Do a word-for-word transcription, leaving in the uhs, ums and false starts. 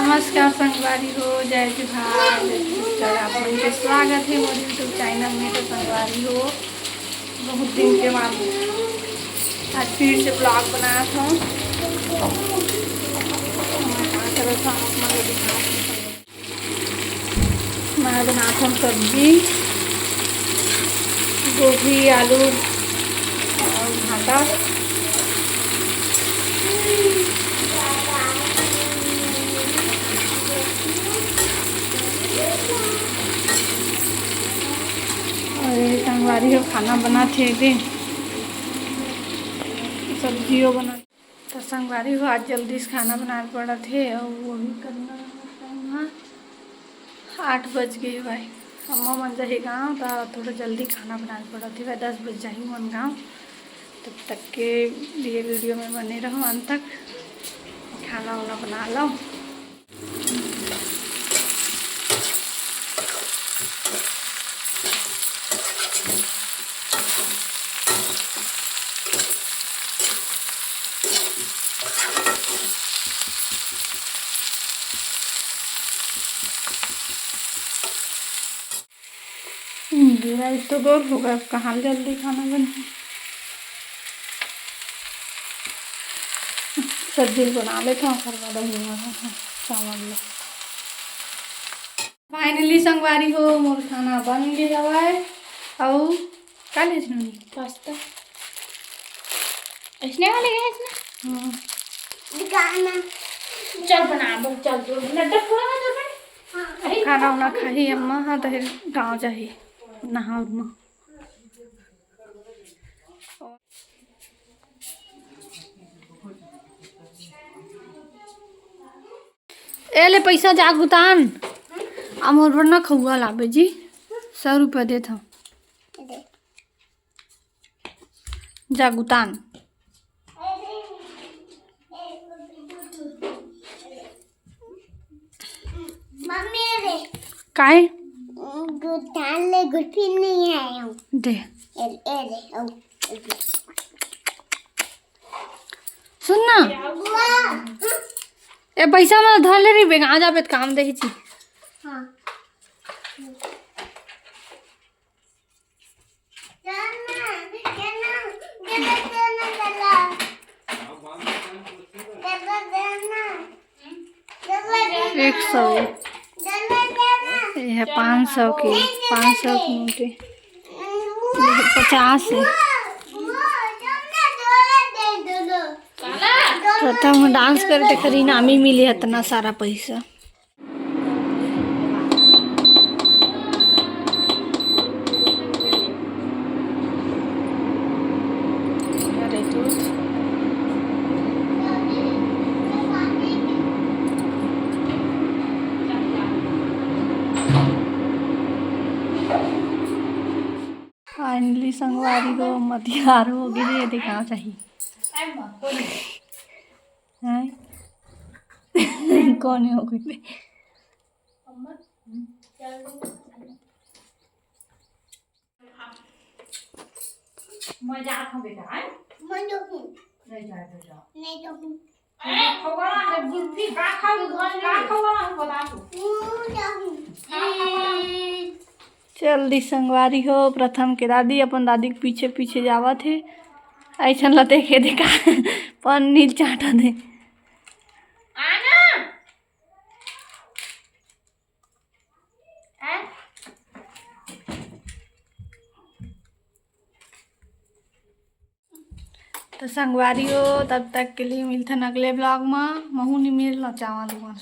नमस्कार संगवारी हो, जय जोहार, जय छत्तीसगढ़। आप मन के स्वागत हे मोर YouTube चैनल में। तो संगवारी हो, बहुत दिन के बाद आज फिर से vlog बनात हौं। मैं बनात हौं सब्जी, गोभी, आलू अउ भांटा। अउ ये संगवारी हो खाना बनात हे दे, सब्जियों बनात। तो संगवारी हो, आज जल्दी से खाना बनाए पड़त हे अउ वही करना हे। आठ बज गे भाई, अम्मा मन जाही गाँव, तो थोड़ा जल्दी खाना बनाए पड़त हे भाई, दस बज जाही मन गाँव। तब तक के लिए वीडियो में बने रहो अंत तक, खाना वाना बना लो। हम्म, राइस तो गोल होगे, अब कहाँ जल्दी खाना बनही। सब्जी बना लेथौं, ओकर बाद अभी बनाथौं चावल ला। Finally संगवारी हो, मोर खाना बन गे हवय। अउ का लेस नोनी? पास्ता। अइसने वाले गैस में? हाँ। चल बना दो, चल दो। लड्डू थोड़ा ना दो। हाँ। खाना उना खाही अम्मा, हाँ, तो फिर गाँव जाही नहा उरमा। ए ले पैसा जागुतान। आ मोर बर ना खउआ लाबे जी, सौ रुपया देत हव। जागुतान। मम्मी रे। काय? गुटान ले गुल्फी नहीं आया हूँ। दे। ए, ए रे, ओ। सुन ना। वाह। ए पैसा मैं धर ले रही बेगा, आ जाबे त काम देही छी। हाँ। एक सौ। ये है पाँच सौ की, पाँच सौ की नोट है। पचास है। तो तब हम डांस करते खरी इनामी मिली इतना सारा पैसा। Finally संगवारी हो, मतियार हो गए, ये देखना चाहिए। हैं? कौन है हो गए? मजाक हो बेटा, हैं? मैं तो हूँ। नहीं जाए तो जाओ। नहीं तो हूँ। अरे, खवाला है, गुल्फी का खाओगे? का खवाला है, बता दो। हूँ, जाऊँ। का खवाला है? चल दी संगवारी हो, प्रथम के दादी अपन दादी के पीछे पीछे जावत हे। ऐसन ल देखे देखा पन्नी चाटत हे। आना। हैं? तो संगवारी हो, तब तक के लिए मिलथन अगले vlog में। महू निमेर ला चावल उवल।